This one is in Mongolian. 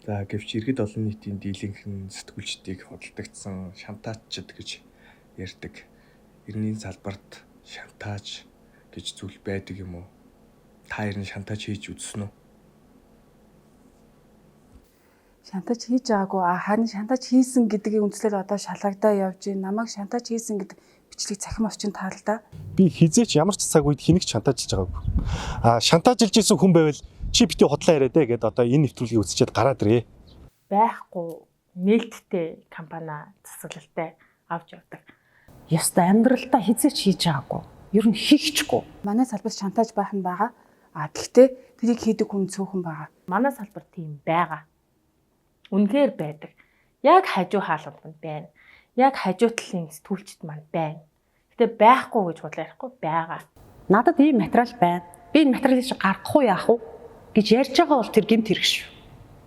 За, гэвч иргэд олон нийтийн дийлэнх нь сэтгүүлчдийг худалдагдсан шантаачид гэж ярьдаг. Эрийн салбарт шантаж гэж зүйл байдаг юм уу? Та ер нь шантаж хийж үзсэн үү? Шантаж хийж байгаагүй. Харин шантаж хийсэн гэдгийг үндслээр одоо шалгагдаа явж байна. Намайг шантаж хийсэн гэдэг бичлэг цахим орчин таалдаа. Би хэзээ ч ямар ч цаг үед хэнийг ч шантаажлж байгаагүй. Шантажилж исэн хүн байвал чи битгий худлаа яриад ээ гэдээ одоо энэ нэвтрүүлгийг үзчихэд гараад ирээ. Байхгүй, нээлттэй компани засаглалтай авч явдаг. Ёстой, амьдралдаа хэзээ ч хийж байгаагүй. Ер нь хийхчгүй. Манай салбарт шантаж байх нь байгаа. Гэхдээ тэрийг хийдэг хүн цөөхөн байгаа. Манай салбар тийм байгаа. Үнэхээр байдаг. Яг хажуу хаалганд мань байна. Яг хажуу талын сэтгүүлчд маань байна. Гэтэ байхгүй гэж худлаа ярихгүй, байгаа. Надад ийм материал байна. Би энэ материалыг чи гаргах уу, яах уу гэж ярьж байгаа бол тэр гэмт хэрэг шүү.